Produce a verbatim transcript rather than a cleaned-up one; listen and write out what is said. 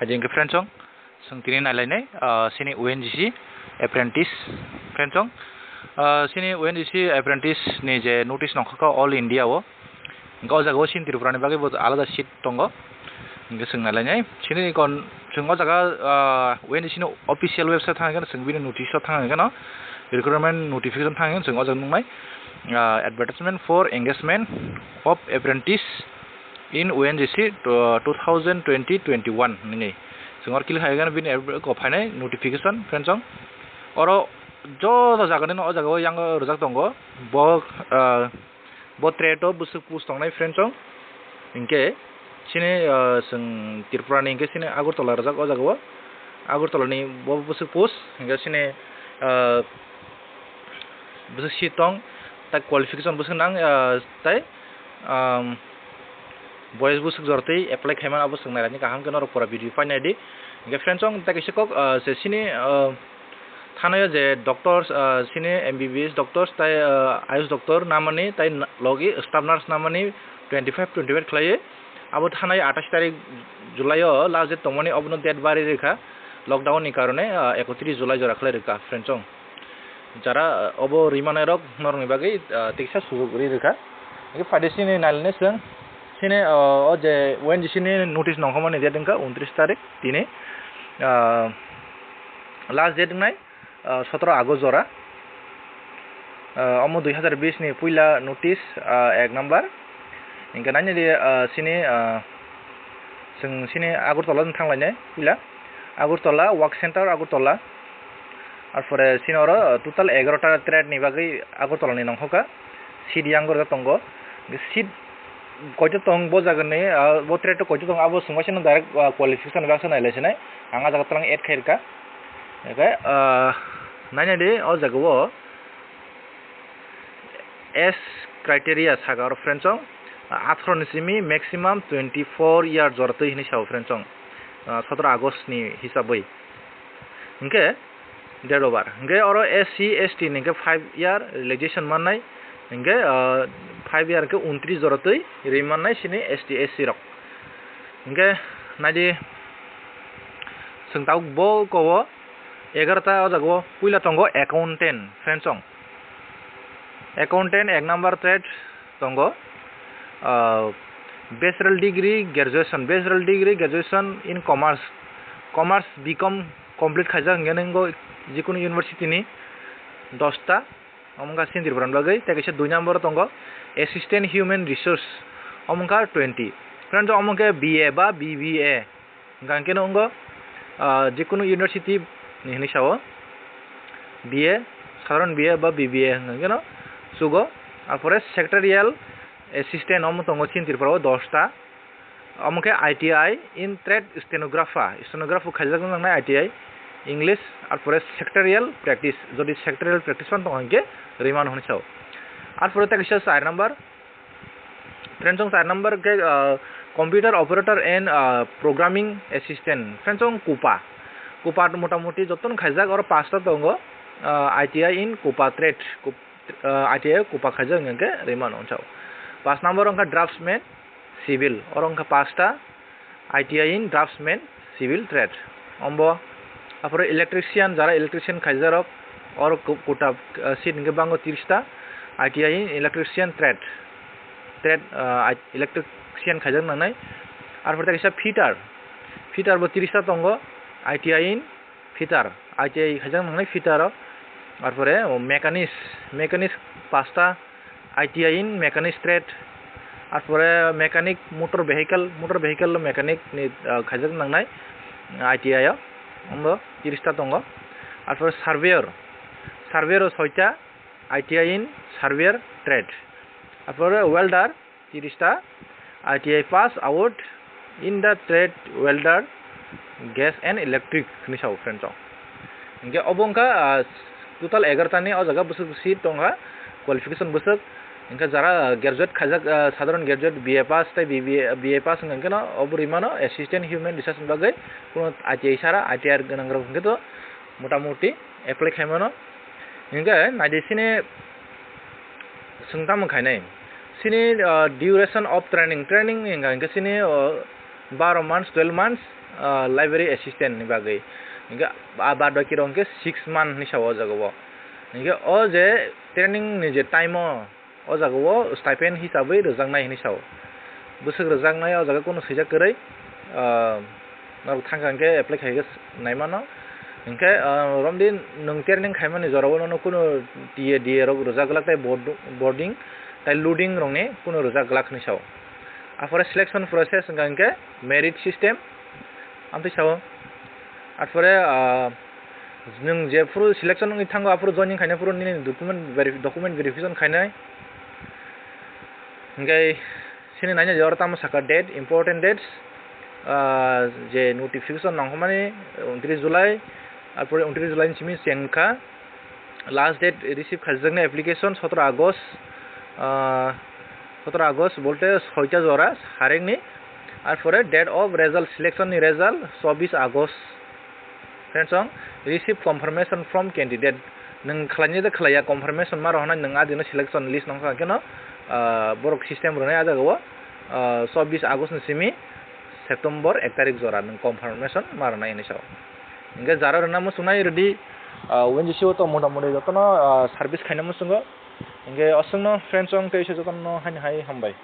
Ajin ke friend song, song tini nai lai nai, ah, sini O N G C apprentice friend song, ah, sini O N G C apprentice ni je notice nongkha ka all India o. Hingke o jaga o sini Tripura ni bagwi bo alada seat tongo. Hingke song nai lai nai. Sini kon song o jaga, ah, O N G C ni official website thang khe song bini notice o thang khe no recruitment notification thang khe song o jaga nung nai, ah, advertisement for engagement of apprentice in O N G C, uh, two thousand twenty twenty-one nini. Chwng oro click khai gana bini app ko phainai notification friend song. Oro joto jaga nini o jaga o yang rijak tongo. Bo, uh, bo trade o bwswk post tongnai friend song. Hinkhe sini, uh, chwng Tripura ni hinkhe sini Agartala rijak o jaga o. Agartala ni bo bwswk post hinkhe sini, uh, bwswk seat tong, tai qualification bwswk nang, ah, tai, um, boys bwswk jora twi apply khaimani abo swk nairani kaham khe norok pura video painai di. Hingke friends, chwng tai kaisa kok, ah, se sini, ah, thanaio je doctors, ah, sini M B B S doctors tai, ah, Ayush doctor namani tai na-, logi staff nurse namani twenty five twenty eight khlaiwi abo thanai atais tarik July o last date tongmani obono date bari rikha lockdown ni karone, ah, ekotris July jora khlai rikha friends, chwng. Jara, ah, obo rimanairok norokni bagwi, ah, tiksa sujuk ri rwkha. Hingke phaide sini nailene chwng sini, ah, o je O N G C ni notice nongkhormani date wngkha untris tarik tini, ah, last date wngnai, ah, sotoro August jora. Ah, omo dui hazar bis ni puila notice, ah, ek number. Hingke nainadi, ah, sini, ah, chwng sini Agartala thanglainai puila. Agartala, Work Center Agartala. Arpore sini oro total egarota trade ni bagwi Agartala ni nongkhoka. Seat yang gorjak tongo. Seat koito tong bo jaga ni, ah, bo trade o koito tong abo swngmai sano direct, ah, qualification baksa nailai sinai. Ang ah jaga twlang add khai rwkha. Eke, ah, nainadi o jaga o S criteria saka oro friends, chwng, ah, atharo ni simi maximum twenty four year jora twi hinwi sao friends, chwng, ah, sotoro August ni hisabwi. Hingke date of birth. Hingke oro S C S T ni hingke five year relaxation mannai. Hingke, ah, five year hingke untris jora twi ri mannai sini S T S C rok. Hingke naidi chwng tabuk bo kobo egarota o jaga o puila tongo accountant friends, chwng. Accountant ek number trade tongo. Ah, bachelor degree, graduation, bachelor degree, graduation in commerce, commerce B Com complete khaijak hingke nwngo jikunu university ni dosta, omo wngkha sini Tripura ni bagwi. Tei kaisa dui number o tongo assistant human resource, omo wngkha twenty. Friends, omo wngkha B A ba B B A. Hingka hingke no wngkha, ah, jikunu university ni hinwi sao B A, sadharon B A ba B B A hingka hingke no chugo. Arpore secretarial assistant omo tongo chini Tripura o dosta. Omo khe I T I in trade stenographer, stenographer khaijak nangnai I T I, English, arpore secretarial practice, jodi secretarial practice phano tongo hingke rimano hinwi sao. Arpore tei kaisa char number, Friends, chwng char number khe, ah, computer operator and, ah, programming assistant. Friends, chwng kupa. Kupa motamuti jotono khaijak, oro pasta tongo, ah, I T I in kupa trade, kup-, ah, I T I kupa khaijak hingke rimano hinwi sao. Pas number wngkha draftsman, civil, oro wngkha pasta, I T I in draftsman, civil trade. Ombo, arpore electrician, jara electrician khaijarok, oro ku-, kuta, ah, seat hingke bango tiris ta, I T I in electrician trade, trade, ah, I-, electrician khaijak nangnai. Arpore tei kaisa fitter, fitter bo tiris ta tongo, I T I in fitter, I T I khaijak nangnai fitter o. Arpore o mechanics, mechanics pasta, I T I in mechanics trade, arpore mechanic motor vehicle, motor vehicle mechanic ni, ah, khaijak nangnai I T I o, omo tiris ta tongo. Arpore surveyor, surveyor o soi ta, I T I in surveyor trade. Arpore welder, tiris ta, I T I pass out in the trade welder, gas and electric hinwi sao, friends, chwng. Hingke obo wngkha, ah, total egarota ni o jaga bwswk seat tongkha, qualification bwswk. Hingke jara graduate khaijak, ah, sadharon graduate B A pass tei B B A, B A pass wngkha hingke no obo rimano assistant human resource ni bagwi, kuno I T I sara, I T I gwnang rok hingke to motamuti apply khaimano. Hingke naidi sini Chwng tamo khainai? Sini, ah, duration of training, training wngkha hingke sini, ah, baro months, twelve months, ah, library assistant ni bagwi. Hinkhe a baad baki rok hinkhe six month hinwi sao o jaga o. Hinkhe o je training ni je time o, o jaga o stipend hisabwi rwjaknai hinwi sao. Bwswk rwjaknai o jaga kunu swijak kwrwi, ah, norok thangkha hinkhe apply khaikhe naimano. Hinkhe, ah, romdi nwng training khaimani jorao nono kunu T A, D A rok rwjak glak tei board-, boarding tei loading rokni kunu rwjak glak hinwi sao. Aphore selection process wngkha hinkhe merit system, amtwi sao. Aphore, ah, nwng jephuru selection wngwi thango, aphuru joining khainai phuru nini document veri-, document verification khainai. Hinkhe sini naina je oro tamo saka date, important dates, ah, je notification nangkukmani untris July, aphuru untris July ni simi chengkha. Last date receive khaijaknai application sotoro August, ah, sotoro August bolte soita jora sarekni. Aphore date of result, selection ni result chobbish August. Friends, song receive confirmation from candidate. Nwng khlainai de khlaiya, confirmation ma rohornai nwng adino selection list nangkha keno, ah, borok system rwnai a jaga o, ah, chobbish August ni simi September ek tarik jora nwng confirmation ma rwnai hinwi sao. Hinkhe jara rwna muchungnai rwdi, ah, O N G C o to mota moti jotono, ah, service khaina muchungo. Hinkhe aswkno friends, song tei se jotono haino hai hambai.